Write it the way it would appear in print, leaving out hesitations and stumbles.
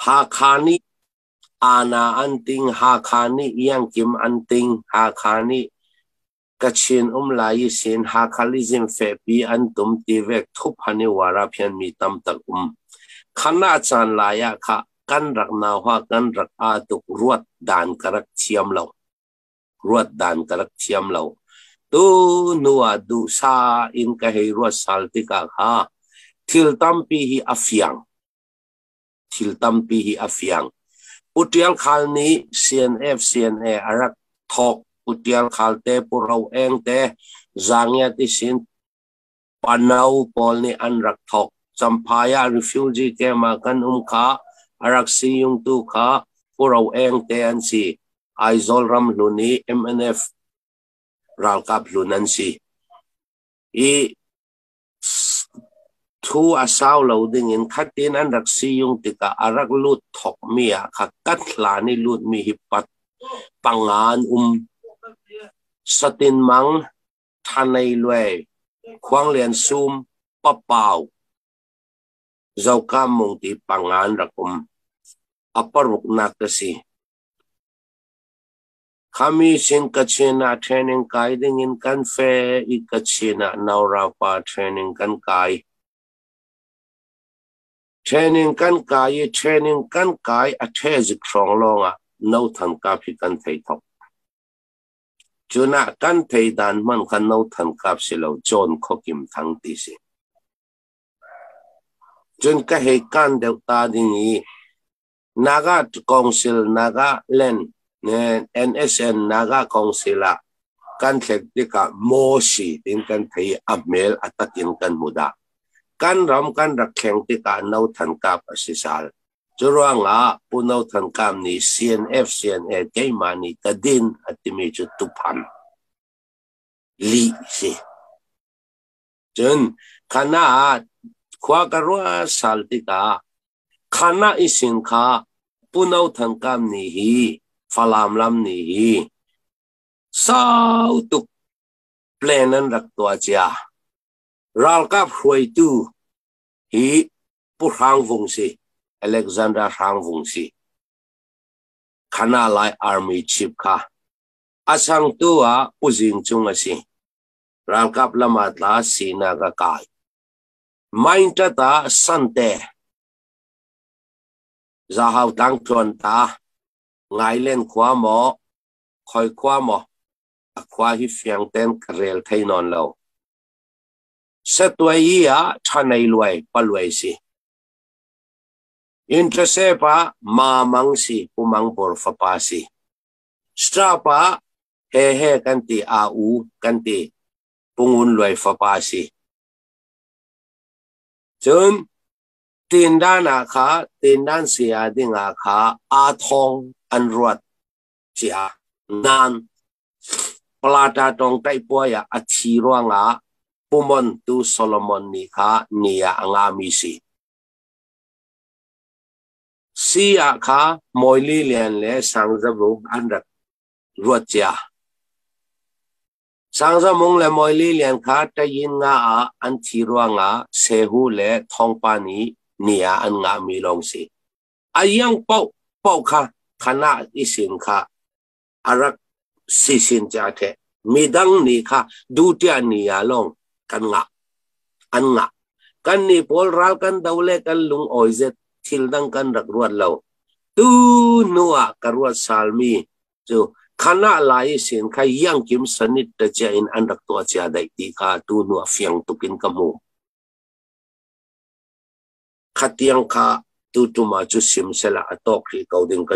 Hakha nih Ana an ting, Hakha nih Iangkim an ting, Hakha nih Kachin um lai i sin Hakhalism fehpi an tum ti vek thuphan i wara phian mi tam tak um. Khana caan lai ah kha kan rak nauha kan rak aa tuk ruat dan ka rak thiam lo. Ruat dan ka rak thiam lo. Tu hnu ah duhsa in ka hei ruat sal tikah kha thil tampi hi a fiang. Thil tampi hi a fiang. Pu Tial Khal nih CNF CNA a rak thawk. Pu Tial Khal te, Pu Ro Eng te, Zangiat isin Panau pawl nih an rak thawk. Champhai ah refugee camp ah kan um kha a rak siyungtu kha Pu Ro Eng te an si. Aizawl ram hlun i MNF ralkap hlun an si. I Thu a sau lo dingin khatin an rak siyung tikah a rak lut thokmi ah kha kat hlan i lutmi hi pat panga an um. Satin Mang, Thanei Luai, Khuanglian Sum, Papau, Zokam Mung ti panga an rak um. A paruknak ka si. Khami sin Kachin ah training kai dingin kan fe i Kachin ah Naurapa training kan kai. Training kan kai i training kan kai a ṭhe zik hrawng lawngah No Than Kap hi kan thei thok. Cunah kan thei dan hmanh kha No Than Kap si lo John Khuakim Thang ti si. Cun ka hei kan deuh ta ding i Naga Council Nagaland NSN Naga Council ah kan thlek tikah maw si tin kan thei i a hmel a takin kan hmu dah. Kan ram kan rak thleng tikah No Than Kap a si sal. Curuangah Pu No Than Kap nih CNF CNA keimah nih ka din a timi cu tuphan lih si. Cun khana ah khua ka ruah sal tikah Khana i sin kha Pu No Than Kam nih hi Falam lam nih hi sau tuk plan an rak tuah cia. Ralkap hruaitu hi Pu Hrang Vung si, Alexander Hrang Vung si. Khana Lai Army Chief kha. A changtu ah Pu Zing Cung a si. Ralkap lam ah tla sinak a kai. Maintat ah Sante, Zahau tlang tluan ta, Ngailen khua maw, khoi khua maw, a khua hi fiang ten ka rel thei nawn lo. Satuai i ah Ṭhanei luai paluai si. Intrasep ah Ma Mang si, Pu Mang Bor fapa si. Strap ah He He kan ti, A U kan ti, Pu Ngun Luai fapa si. Cun Tindan ah kha Tindan saya dingah kha aa thawng an ruat cia. Nain Plata tawng taihpuai ah a thi ruangah Pumon tu Solomon nih kha ni ah a ngami si. Si ah kha Mawili Lian le Sangzavung an rak ruat cia. Sangzamung le Mawili Lian kha Tayin nga ah an thi ruangah Sehu le Thawngpa nih ni ah an ngahmi lawng si. A iang paoh paoh kha khanah i sin kha a rak si sin ca the. Midang nih kha dutia ni ah lawng kan ngah. An ngah. Kan nih pawl ral kan do le kan lung awi zet thil dang kan rak ruat lo. Tu hnu ah ka ruat salmi cu khanah lai i sin kha iangkim sanit ta cia in an rak tuah cia daih ti kha tu hnu ah fiang tuk in ka hmu. Khatiang kha tu tum ah cu sim sela a tawk rih ko ding ka.